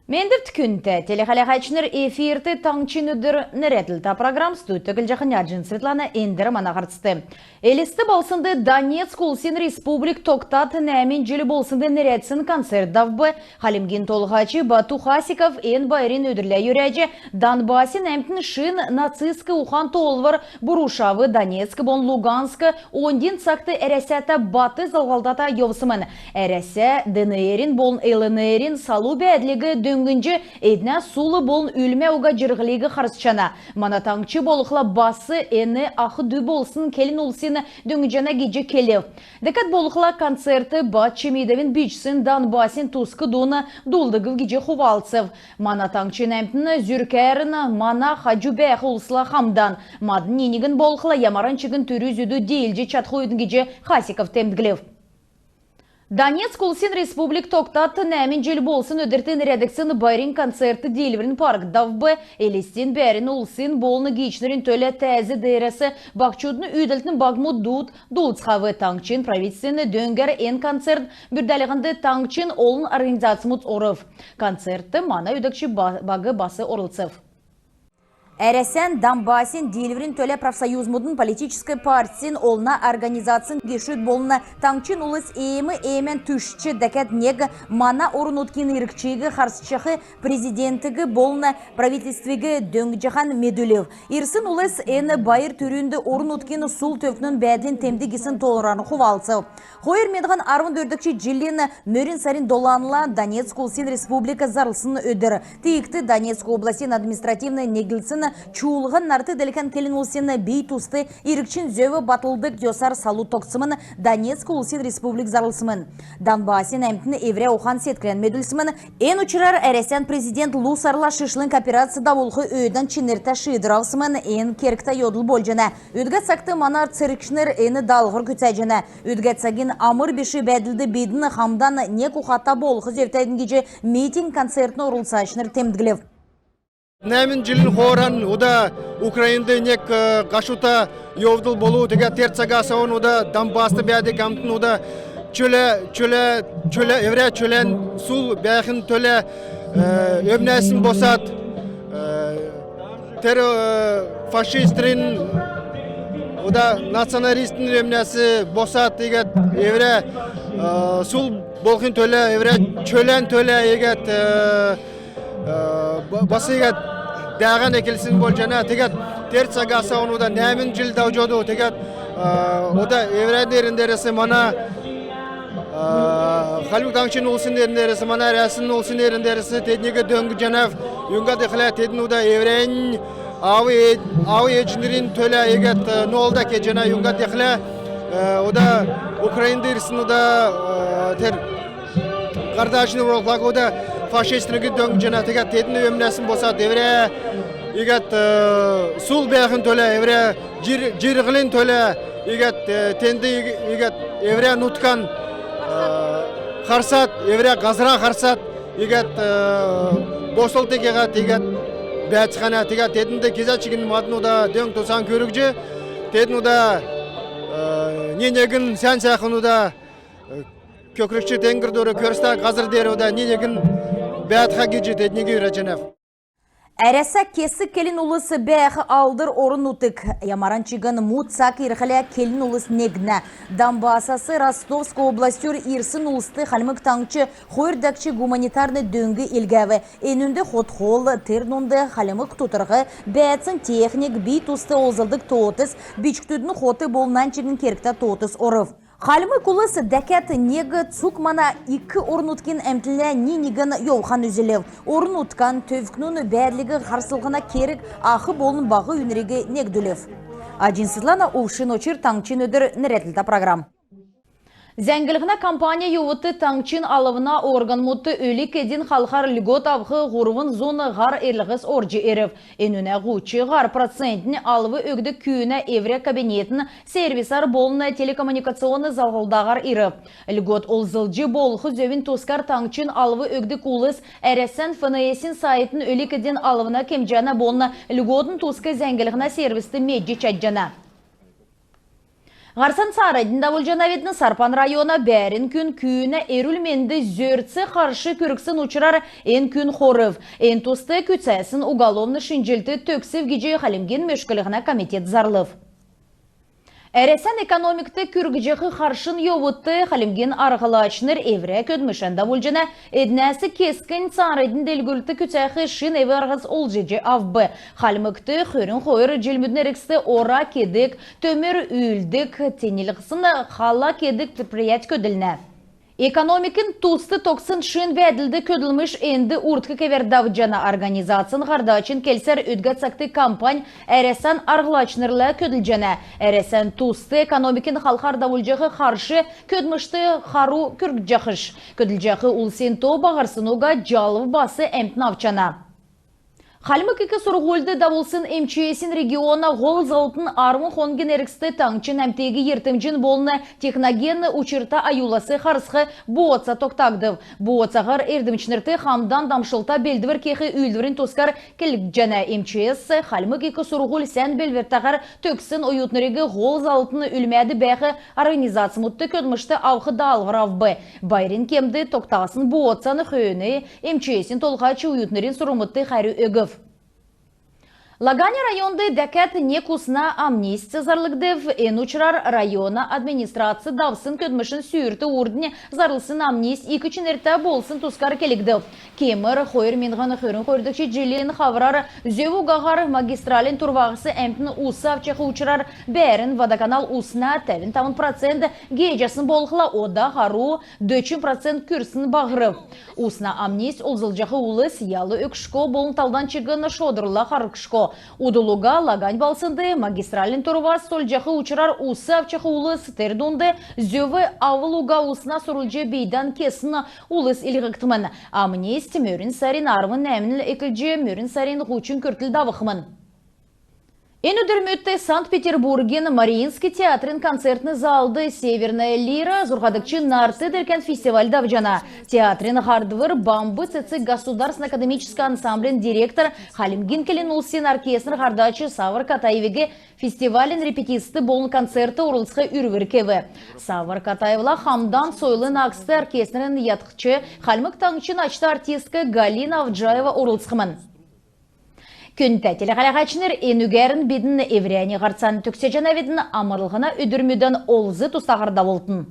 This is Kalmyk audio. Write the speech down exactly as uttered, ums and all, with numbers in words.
Мендвт, күндтә телехәләһәчнр! Эфирт «Таңһчин өдр» нерәдлтә программ. Студьд көтлҗәхнь Аҗин Светлана. Эндр мана һарцд. Элст балһснд Донецк Улсин Республик тогтад нәәмн җил болснд нерәдсн концерт давв. Хальмгин Толһач Бату Хасиков эн байрин өдрлә йөрәҗ, Донбассин әмтн шин нацистск ухан-тоолвр бурушав. Донецк болн Луганск оньдин цагт Әрәсәтә бат залһлдата йовсмн. Әрәсә ДНР-ин болн ЛНР-ин салу бәәдлиг дөңнҗ, эднә сул болн үлмә уга җирһлиг харсҗана. Мана таңһч болхла бас эн ах дү болсн келн улсиг дөңнҗәнә гиҗ келв. Дәкәд болхла концертд Бат Чимидовин бичсн Донбассин туск дун дуулгдв гиҗ хувалцв. Мана таңһчин әмтн зүркәрн мана хаҗуд бәәх улсла хамдан. Мадн ни-негн болхла, ямаран чигн түрү-зүдү диилҗ чадхвидн гиҗ Хасиков темдглв. Донецк Улсин Республик тогтад нәәмн җил болсн өдрт нерәдгдсн байрин концерт Диилврин паркд давв. Элстин бәәрн улсин болн гиичнрин төлә тәәз деерәс баһчудын үүдәлтин багмуд дуд дуулцхав. Таңһчин правительствин дөңгәр эн концерт бүрдәлһнд таңһчин олн организацмуд орв. Концертд мана үүдәгч ба-, баг бас орлцв. Әрәсән Донбассин Диилврин төлә профсоюзмудын, политическ партьсин, олна организацин гешүд болн таңһчин улс ээм-ээмән түшҗ, дәкәд нег мана орн-нутгин иргчиг харсҗах президентиг болн правительствиг дөңнҗәхән медүлв. Ирсн улс эн байр түрүнд орн-нутгин сул төвкнүн бәәдлин темдг гисн тоолврарн хувалцв. Хойр миңһн арвн дөрвдгч җилин мөрн сарин доланла Донецк Улсин Республик зарлсн өдр. Тиигхд Донецк областин административн негдлсин чуулһн нарт делкән келн улсин бий туст иргчин зөв батлдг йосар салу тогтсмн. Донецк Улсин Республик зарлсмн. Донбассин әмтн эврә ухан-седклән медүлсмн. Эн учрар Әрәсән президент лу сарла шишлң операц давулх өөдән чинртә шиидвр авсмн. Эн кергтә йовдл болҗана. Өдгә цагт мана цергчнр эн даалһвр күцәҗәнә. Өдгә цагин амр биш бәәдлд бидн хамдан нег ухата болх зөвтәвидн гиҗ митинг-концертин орлцачнр темдглв. Нәәмн җилин хооран ода Украинд нег, э, һашута йовдл болв. Тегәд тер цагас авн ода Донбасст бәәдг әмтн ода чөлә, чөлә, чөлә, эврә чөлән сул бәәхин төлә, э, өмнәсн босад, э, тер, э, фашистнрин, ода националистнрин өмнәс босад, тегәд эврә, э, сул болхин төлә, эврә чөлән төлә иигәд, э, э, ба-, бас иигәд дәәһән эклсн болҗана. Тегәд тер цагас авн ода нәәмн җил давҗ одв. Тегәд, э, ода эврәннь нерн деерәс, мана, э, Хальмг Таңһчин улсин нерн деерәс, мана Әрәсән улсин нерн деерәс тедниг дөңнҗәнәв. Юңгад гихлә тедн ода эврәннь аав-ээҗ-, аав-ээҗнрин төлә иигәд, э, ноолда кеҗәнә. Юңгад гихлә, э, ода Украинд ирсн ода, э, тер һардаҗнр болхла ода фашистнриг дөңнҗәнә. Тегәд тедн өмнәсн босад, эврә иигәд, э, сул бәәхин төлә, эврә җир-, җирһлин төлә иигәд, э, тенд иигәд эврә нутган, э, харсад, эврә һазра харсад, иигәд, э, босхлт кеһәд, иигәд бәәцхәнә. Тегәд теднд кезә чигн мадн ода дөң-тусан күргҗ, тедн ода, э, ни-негн сән-сәәхн ода, э, Көкргч теңгр дор, көрстә һазр деер ода ни-негн бәәтхә гиҗ тедниг йөрәҗәнәв. Әрәсә кесг келн улс бәәх алдр орн-нутг. Ямаран чигн му цаг ирхлә келн улс негднә. Донбассас Ростовск областьур ирсн улст Хальмг Таңһч хойр дәкҗ гуманитарн дөң илгәв. Энүнд хот-хол, тер дунд хальмг тутрһ, бәәцин техник, бий туст олзлдг тоотс, бичкдүдин хот болн нань чигн кергтә тоотс орв. Хальмг улс дәкәд нег цуг мана ик орн-нутгин әмтнлә ни-негн йовхан үзүлв. Орн-нутган төвкнүн бәәдлиг харслһна керг ах болн баһ үйнриг негдүлв. Аҗин Светлана, Увшин Очр, «Таңһчин өдр» нерәдлтә программ. Зәңглһнә кампания йовудт таңһчин алвна органмудт өлг-эдин халхар льгот авх һурвн зун һар эрлһс орҗ ирв. Энүнә һучн һар процентнь алв өгдг күүнә эврә кабинетин сервисәр болн телекоммуникационн залһлдаһар ирв. Льгот олзлҗ болх зөвин тускар таңһчин алв өгдг улс Әрәсән ФНС-ин сайтын өлг-эдин алвна кемҗәнә болн льготын туск зәңглһнә сервист медҗ чадҗана. Һарцан цааранднь давулҗанавидн. Сарпан района бәәрн күн күүнә эрүл-менд зөрц харш күргсн учрар эн күн хорв. Эн туст күцәсн уголовн шинҗлт төгсв гиҗ Хальмгин мөшклһнә комитет зарлв. Әрәсән экономикт күргҗәх харшин йовудт Хальмгин арһлачнр эврә көдлмшән давулҗана. Эднәс кесгнь цааранднь делгүлт күцәх шин эв-арһс олҗ авв. Хальмгт хөрн хойр җилмүдин эргцд ора кедг, төмр үүлддг, тенилһсн хала кедг предприять көдлнә. Экономикин туст тогтсн шин бәәдлд көдлмш энд урдк кевәр давҗана. Организацин һардачин келсәр, өдгә цагт компань Әрәсән арһлачнрла көдлҗәнә. Әрәсән туст экономикин халхар давулҗах харш көдлмшт хару күргҗәхш. Көдлҗәх улсин то баһрсн уга, җалв бас әмтн авчана. Хальмг ик сурһульд давулсн МЧС-ин региона һол заллтын арвн хонгин эргцд таңһчин әмтиг йиртмҗин болн техногенн учрта аюлас харсх бооца тогтагдв. Бооцаһар эрдмчнрт хамдан дамшлта белдвр кех үүлдврин тускар келгдҗәнә. МЧС Хальмг ик сурһуль сән белдвртәһәр төгссн оютнриг һол заллтын үлмәд бәәх организацмудт көдлмшт авх даалһвр авв. Байрин кемд тогтасн бооцан хөөн МЧС-ин толһач оютнрин сурврмудт хәрү өгв. Лаганя районд дәкәд нег усна амнисть зарлгдв. Эн учрар района администрац давсн көдлмшин сүүрт урднь зарлсн амнисть ик чинртә болсн тускар келгдв. Кемр хойр миңһн хөрн хойрдгч җилин хаврар зөв угаһар магистралин турваһас әмтн ус авчах учрар бәәрн водоканал усна тәвн тавн процент гееҗәсн болхла, ода хару дөчн процент күрсн баһрв. Усна амнисть олзлҗах улс ял өгшго болн талдан чигн шодрла харһшго. Удл уга Лагань балһснд магистралин турвас сольҗах учрар ус авчах улс, тер дунд зөв авл уга усна сурулҗ бийдән кесн улс илһгдхмн. Амнисть мөрн сарин арвн нәәмнл эклҗ мөрн сарин һучн күртл давхмн. Эн өдрмүдт Санкт-Петербургин Мариинский театрин концертн залд «Северная лира» зурһадгч нарт делкән фестиваль давҗана. Театрин һардвр «Бамб цецг» государственн академическ ансамблин директор, хальмгин келн улсин оркестрин һардач Савр Катаевиг фестивалин репетицд болн концертд орлцх үрвр кев. Савр Катаевла хамдан сойлын акст оркестрин ятхч, Хальмг Таңһчин ачта артистк Галина Авджаева орлцхмн. Күндтә телехәләһәчнр, энүгәрн бидн эврәннь һарцан төгсәҗәнәвидн. Амрлһна өдрмүдән олз-тустаһар давултн.